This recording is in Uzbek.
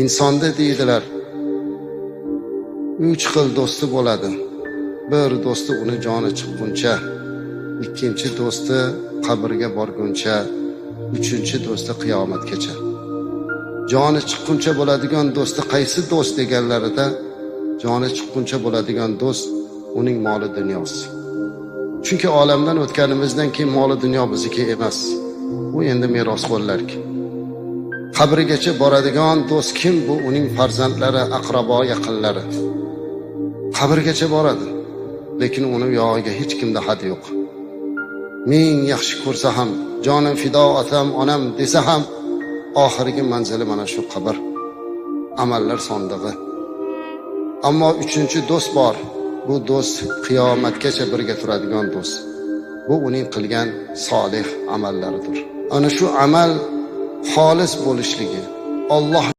Insonda deydilar, 3 xil do'sti bo'ladi. Bir do'sti uni joni chiqquncha, ikkinchi do'sti qabrga borguncha, uchinchi do'sti qiyomatgacha. Joni chiqquncha bo'ladigan do'sti qaysi do'st deganlarida, joni chiqquncha bo'ladigan do'st uning moli dunyosi. Chunki olamdan o'tganimizdan keyin moli dunyo bizniki emas. U endi merosxo'rlarki. Qabrigacha boradigan do'st kim? Bu uning farzandlari, aqrabo, yaqinlari. Qabrgacha boradi, lekin uni yog'iga hech kimda had yo'q. Ming yaxshi ko'rsa ham, jonim fido otam, onam desa ham, oxirgi manzili mana shu qabr. Amallar sondig'i. Ammo uchinchi do'st bor. Bu do'st qiyomatgacha birga turadigan do'st. Bu uning qilgan solih amallaridir. Ana shu amal xolis bo'lishligi, Alloh